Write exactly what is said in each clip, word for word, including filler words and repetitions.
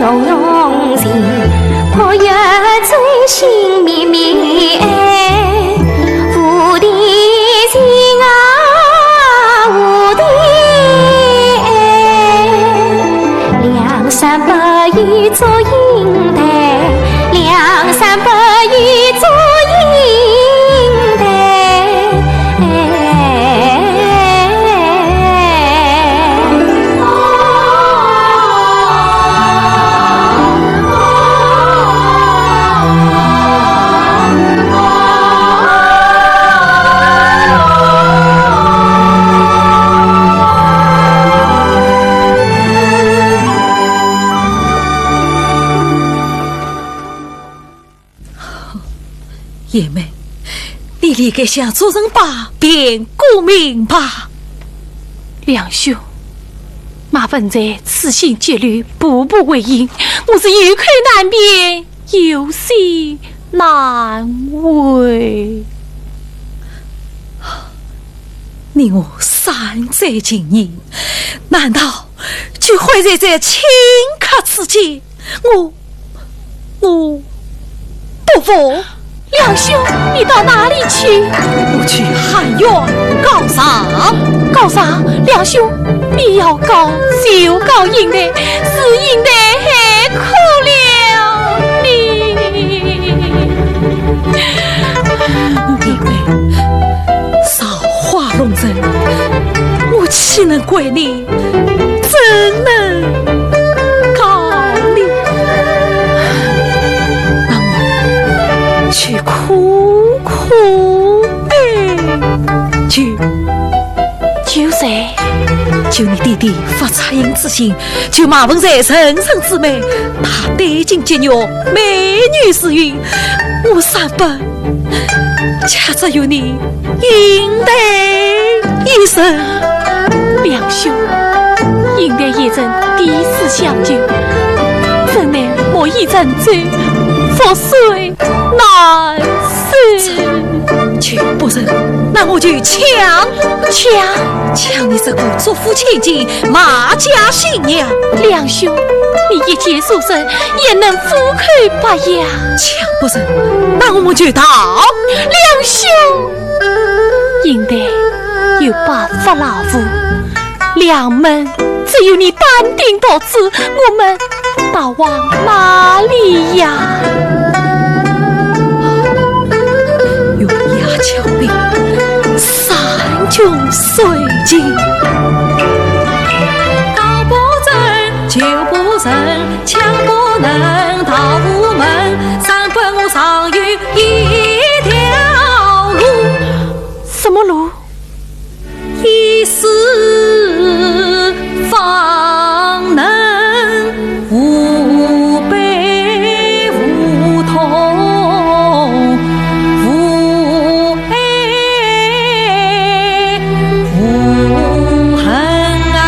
同用心，可愿最心绵绵爱？蝴蝶情啊，蝴蝶爱，梁山伯与祝英台，梁山伯与祝英台。 贤妹，你理该向众人把变故明吧。梁兄，马文才处心积虑，步步为营，我是有口难辩，有心难违。你我山寨情谊，难道就毁在这顷刻之间？ 我，我不服。梁兄，你到哪里去？我去喊冤告状。告状？梁兄，你要告就告英台，是英台害苦了你。贤妹，造化弄人，我岂能怪你？ 怎能告你？那我去苦苦哀求。求谁？求你爹爹发恻隐之心，救马文才成人之美，他对镜节约，美女如云，我山伯 却只有你英台一人。梁兄，英台一人，第一次相救，怎奈莫依人舟，覆水难收。求不成，那我就抢，抢，抢你这个祝福千金、马家新娘。梁兄，你一介书生， 也能苦口婆心。抢不成，那我们就逃。梁兄，英台有八发老虎，梁门只有你单顶独子，我们逃往哪里呀？悬崖峭壁，山穷水尽。逃不成，求不成， 抢不能逃无门，山伯我尚有一条路。什么路？一死方能无悲无痛无爱无恨啊！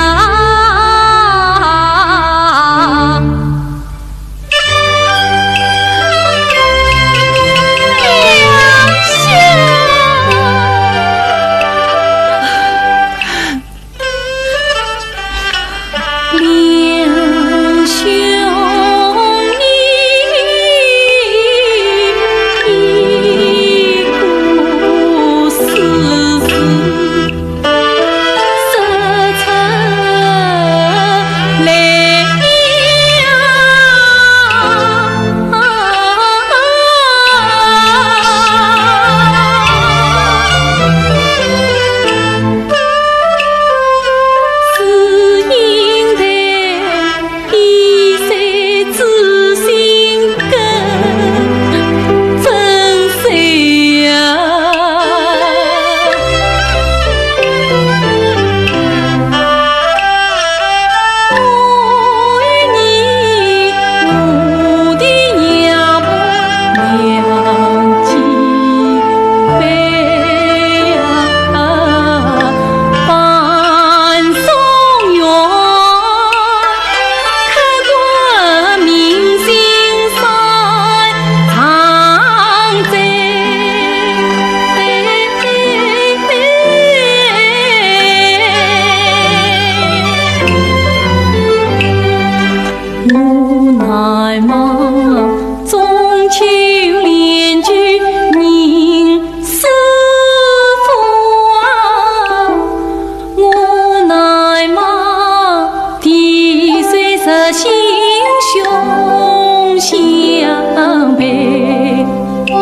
永相陪。我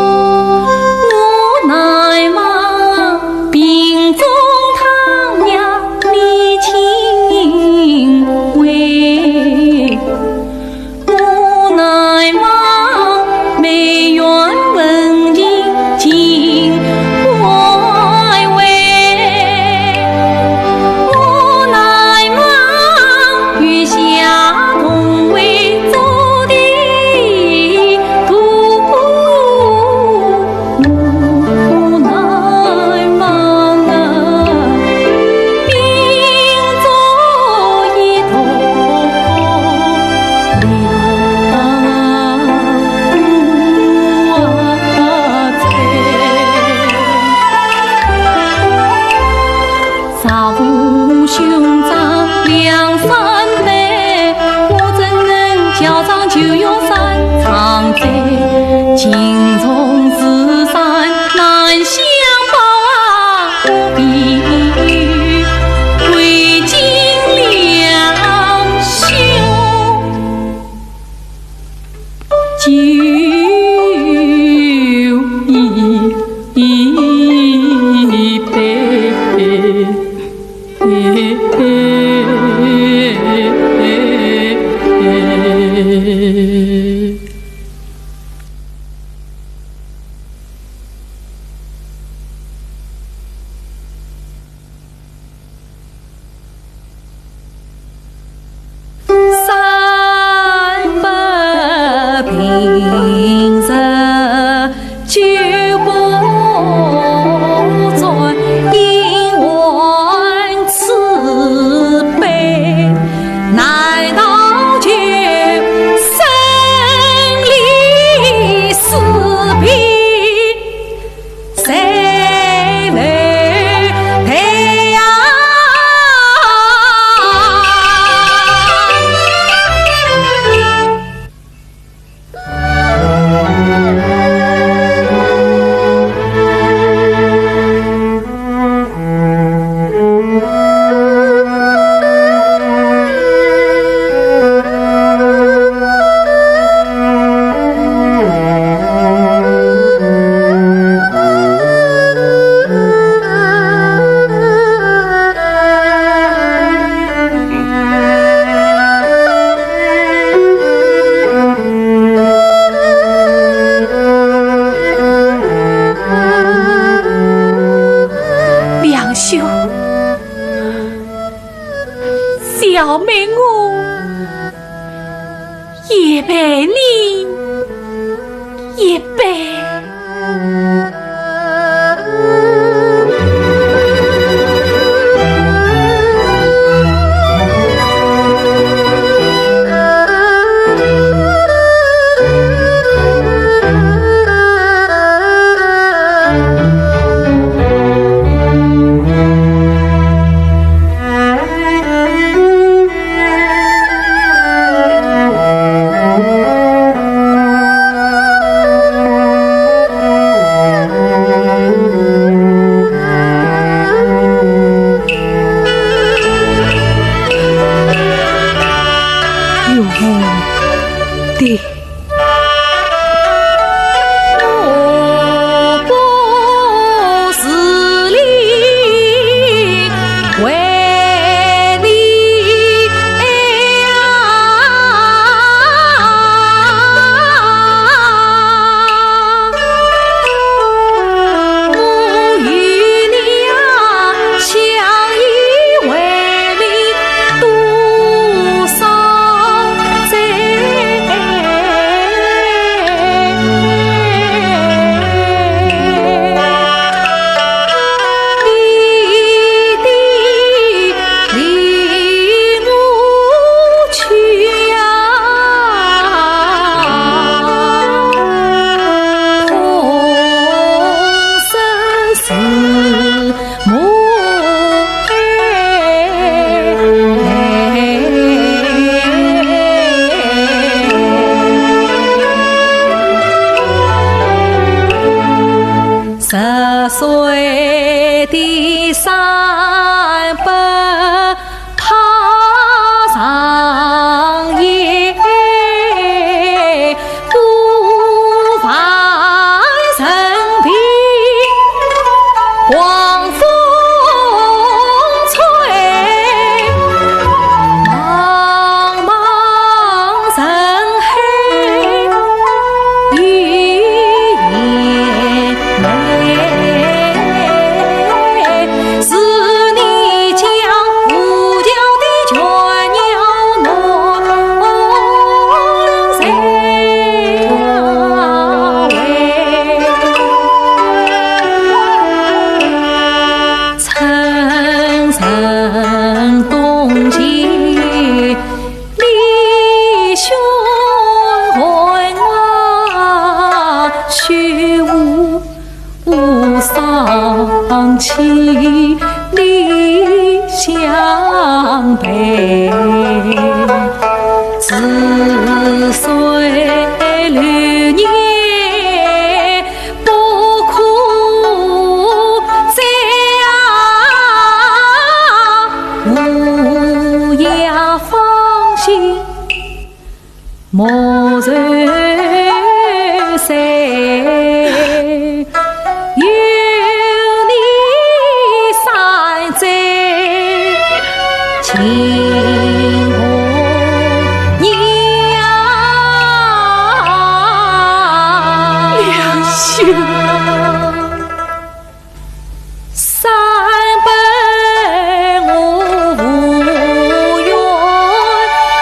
难忘病中汤药你亲喂，我难忘梅园温情情怀味，我难忘月下同为做的 丈夫兄长两三代，我怎能教长久有三长嘴？情重似山难相报啊，何必为情两兄？ 酒一杯。三不平日久不转，因患此悲，难道就生离死别？ 谁来陪呀？梁兄， 小妹我也陪你一杯。千里相陪，似水流年不可再啊，无言芳心。 莫愁谁，有你三载清风夜。良兄。 三杯我无缘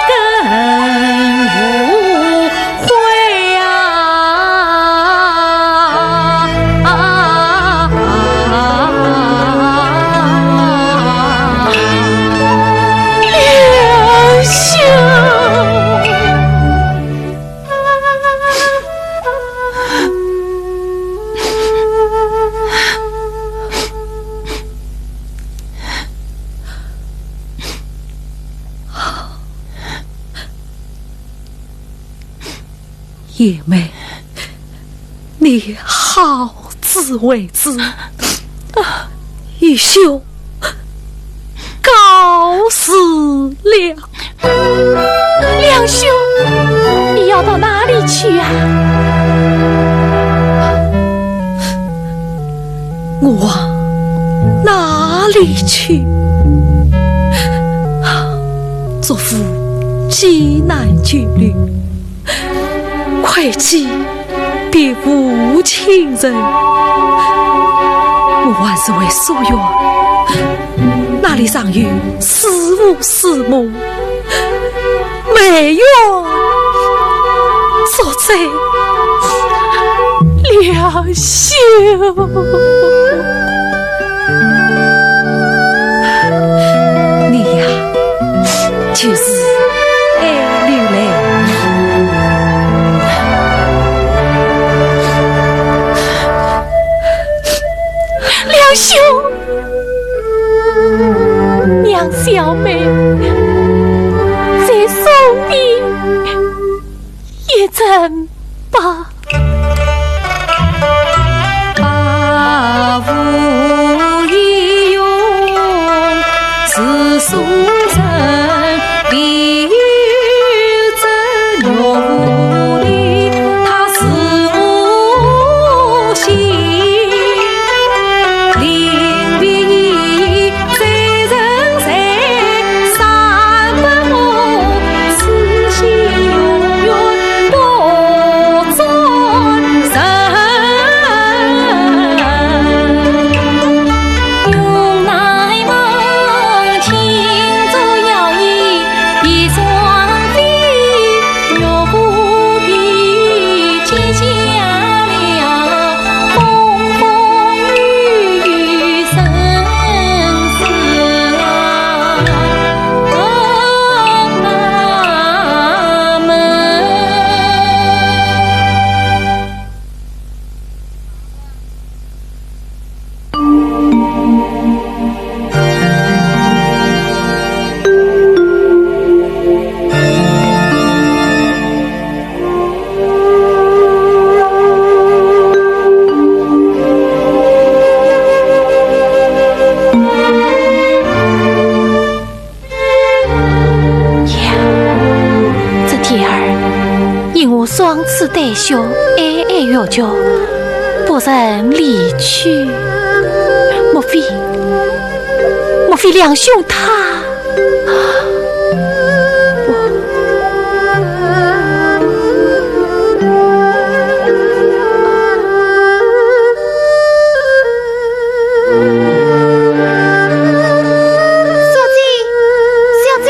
更无悔啊！良兄。 贤妹，你好自为之。愚兄 告辞了。良兄，你要到哪里去啊？我往哪里去？祖父急难久留， 愧记别无亲人，我还是回宿县，那里尚有师父师母，梅院宿舍。良兄。 你呀，就是爱流泪。良兄，让小妹再送你一程吧。呀，这天儿，因我双翅短小，矮矮弱弱，不曾离去。莫非，莫非梁兄他…… 小姐，小姐，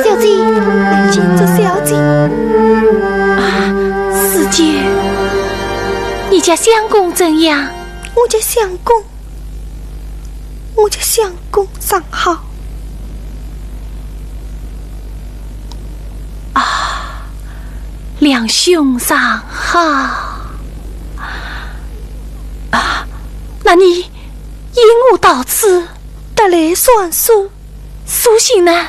小姐，金珠小姐。啊，四姐，你家相公怎样？我家相公，我家相公 尚好。啊，梁兄尚好。那你引我到此，得来算数，书信呢？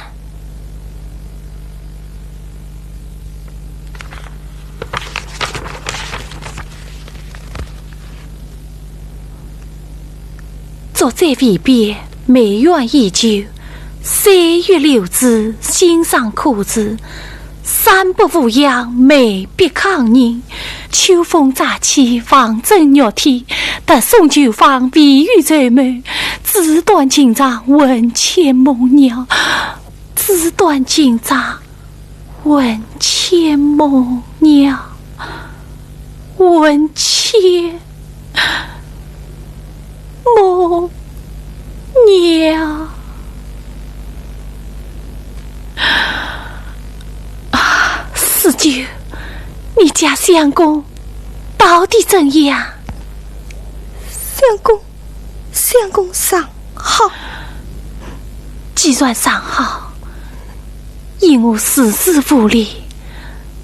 竹斋围边，梅苑依旧。岁月流逝，心上苦楚。 山北无恙，梅必抗凝。秋风乍起，望镇玉体。特送旧访，未雨绸缪。纸短情长，魂牵梦绕。纸短情长，魂牵梦绕。魂牵 梦绕。啊，四舅，你家相公到底怎样？相公，相公尚好。既然尚好，因何事事无礼，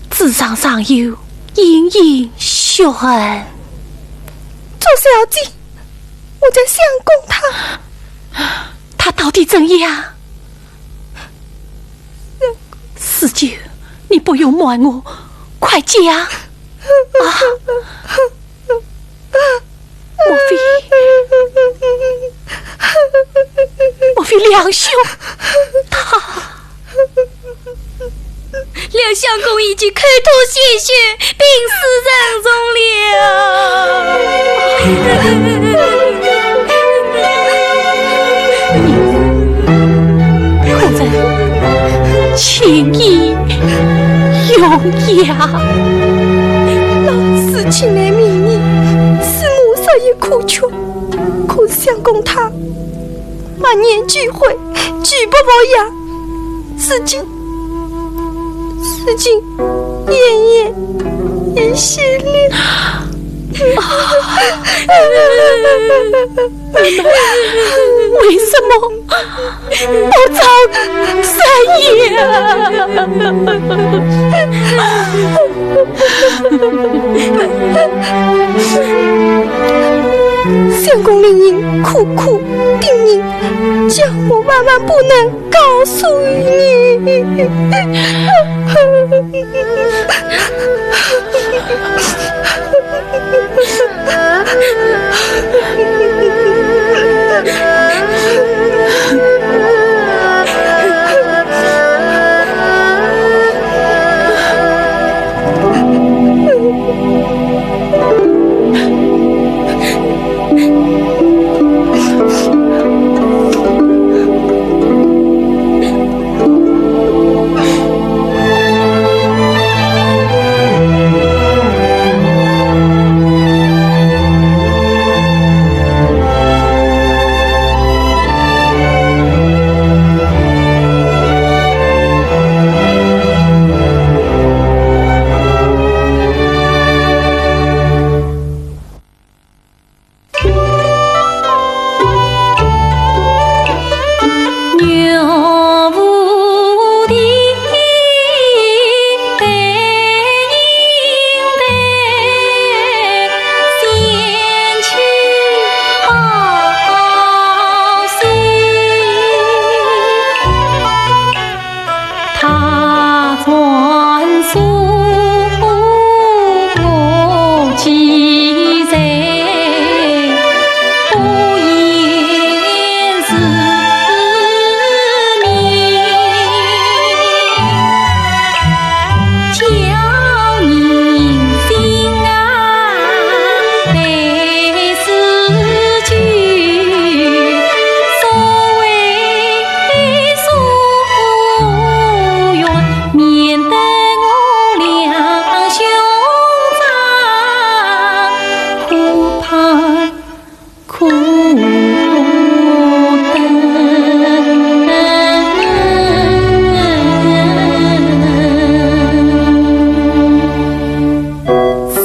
纸上尚有隐隐血痕？周小姐， 我家相公他……他到底怎样？四舅，你不用瞒我，快讲！啊，莫非……莫非梁兄他…… 梁相公已经口吐鲜血，病死城中了。可曾请医用药？老四请来名医，师母说也可劝，可是相公他 百年俱毁，拒不服药。如今，如今，奄奄一息了。为什么不早说呀？ 相公令人苦苦叮咛，叫我万万不能告诉你。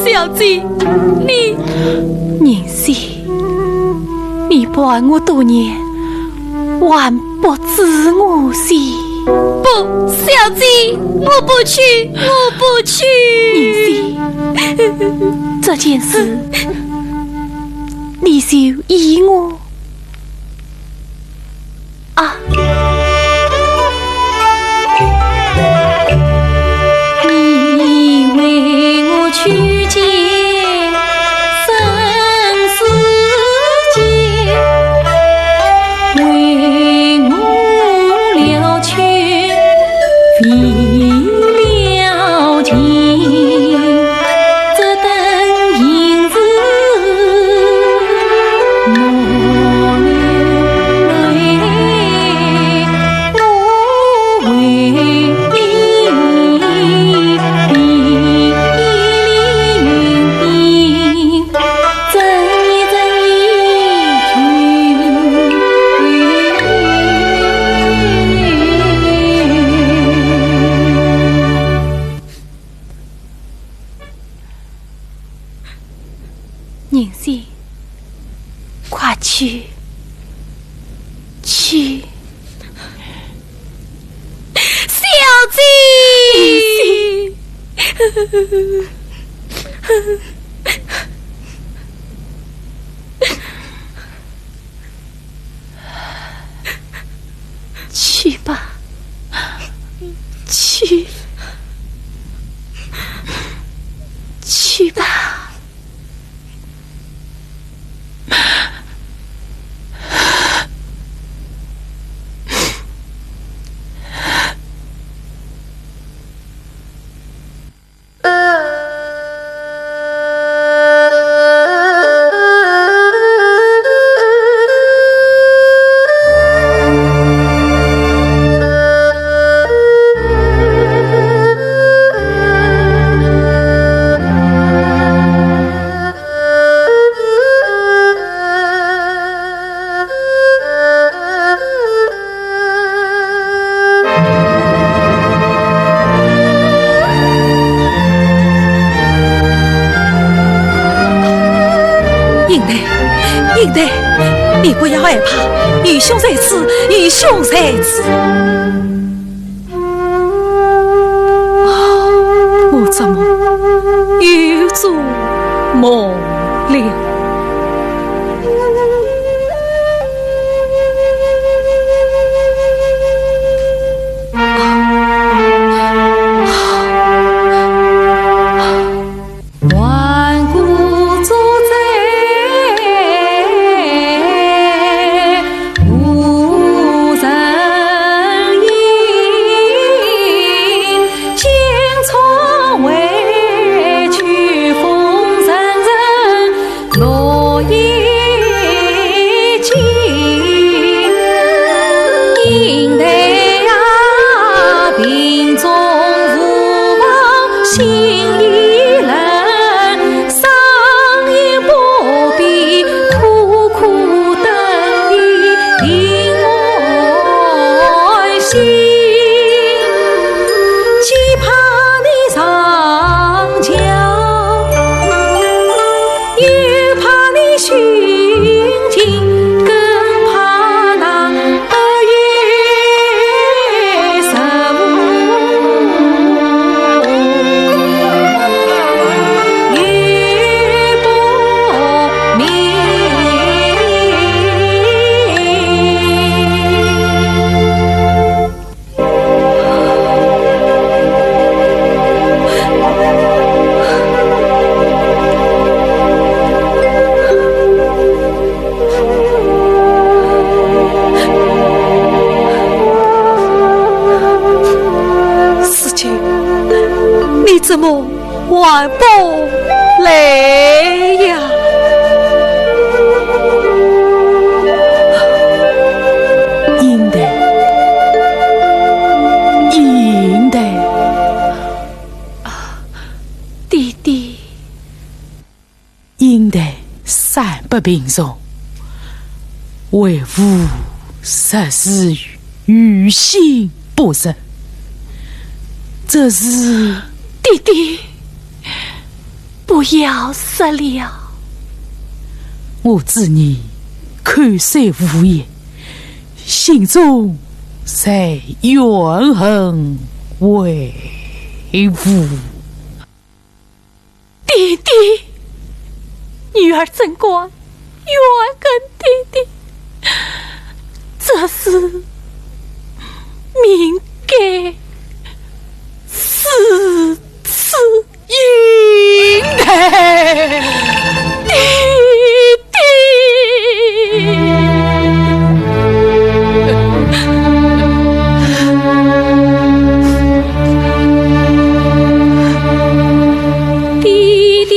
小姐，你……银仙，你伴我多年，还不知我心。不，小姐，我不去，我不去。银仙，这件事你就依我啊。你为我去见生死劫，为我了却 未了情，这等心事莫留泪，我为你比一粒云晶 银仙，快去，去。小姐！去吧，去，去吧。 英台，英台，你不要害怕，愚兄在此，愚兄在此。啊，我怎么又做梦了？ 世钧，你怎么 还不来呀？英台，英台。啊，爹爹。英台生不平常，为父实是于心不忍。这是，爹爹， 不要说了。我知你口虽无言，心中在怨恨为父。爹爹，女儿怎敢怨恨爹爹，这是命该，如此应当。爹爹。 爹爹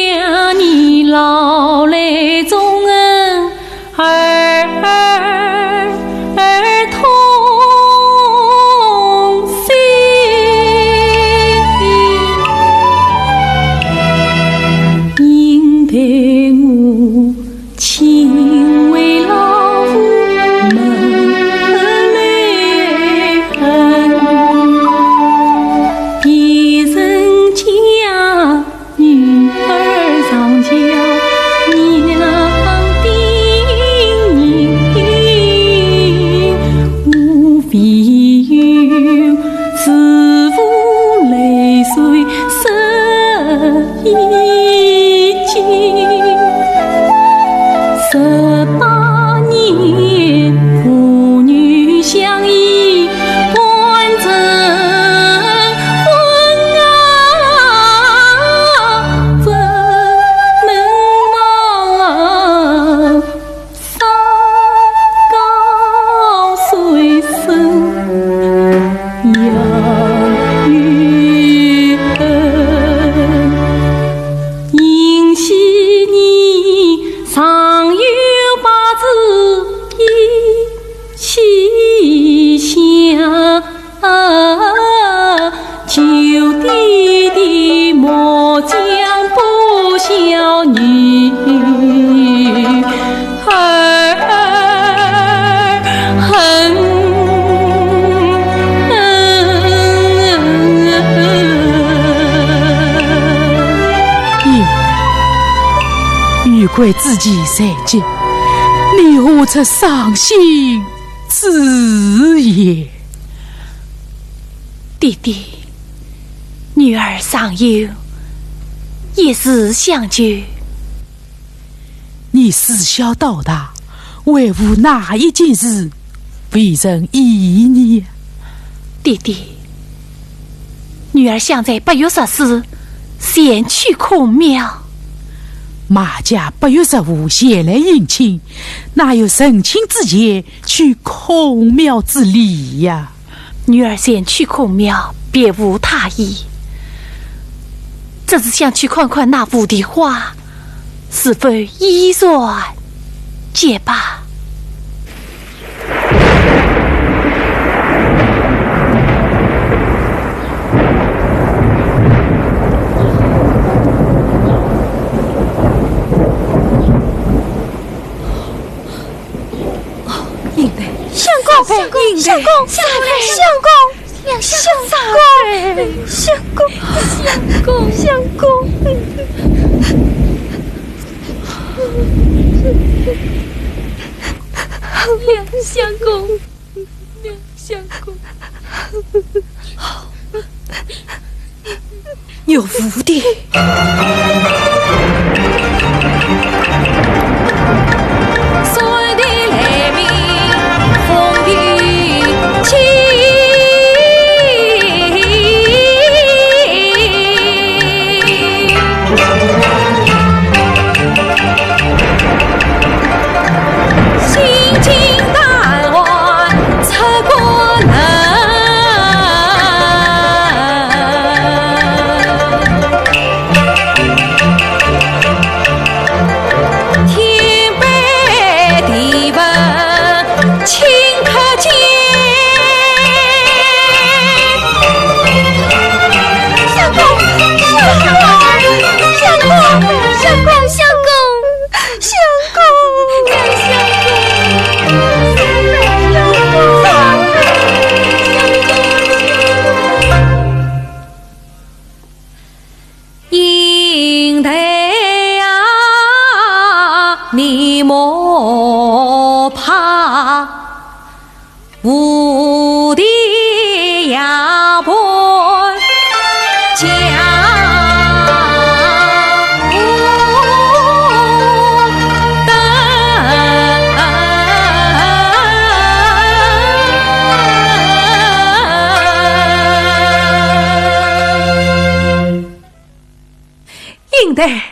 呀，你老来总恩儿儿童心，应待我 请为老夫们来恩，别人家女儿上轿，娘叮咛，无非有 自负泪水湿衣襟。十八年父女相依，半成婚啊，怎能忘 山高水深要有恩，迎娶你尚有八字一起香。 求爹爹莫将不孝女儿恨。咦，女贵之期在即，你何出伤心 之言。爹爹，女儿尚有一事相求。你自小到大，为父哪一件事未曾依你？爹爹， 女儿想在八月十四前去孔庙。马家八月十五前来迎亲，哪有成亲之前去孔庙之理呀？女儿前去孔庙，别无他意，只是想去看看那蝴蝶花是否依然洁白。 应来。相公，相公，应来。相公，相公，相公，相公，相公，相公。 相公，相公。有蝴蝶。对，应对。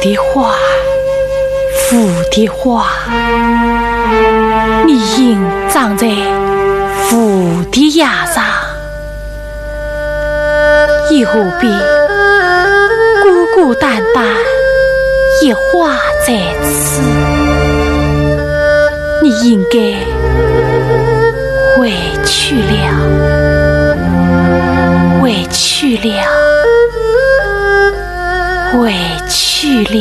的花，蝴蝶花，你应葬在蝴蝶崖上。以后便孤孤单单一花在此，你应该回去了，回去了。 回去了。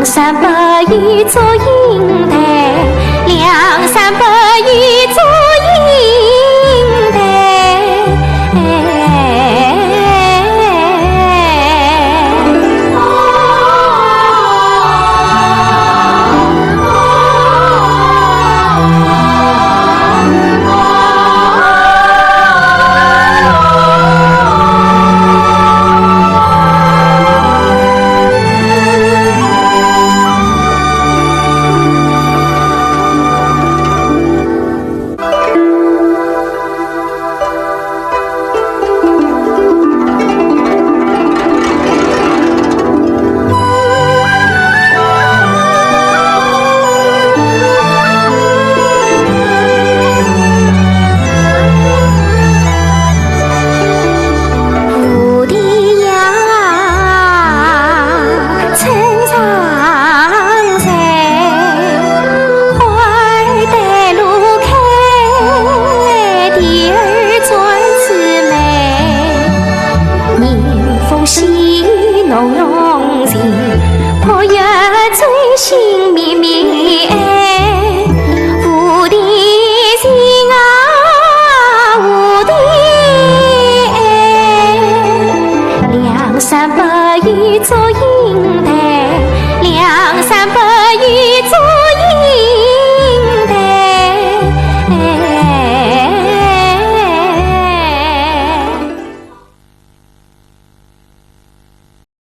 梁山伯与祝英台，梁山伯与祝英台。祝英台，梁山伯与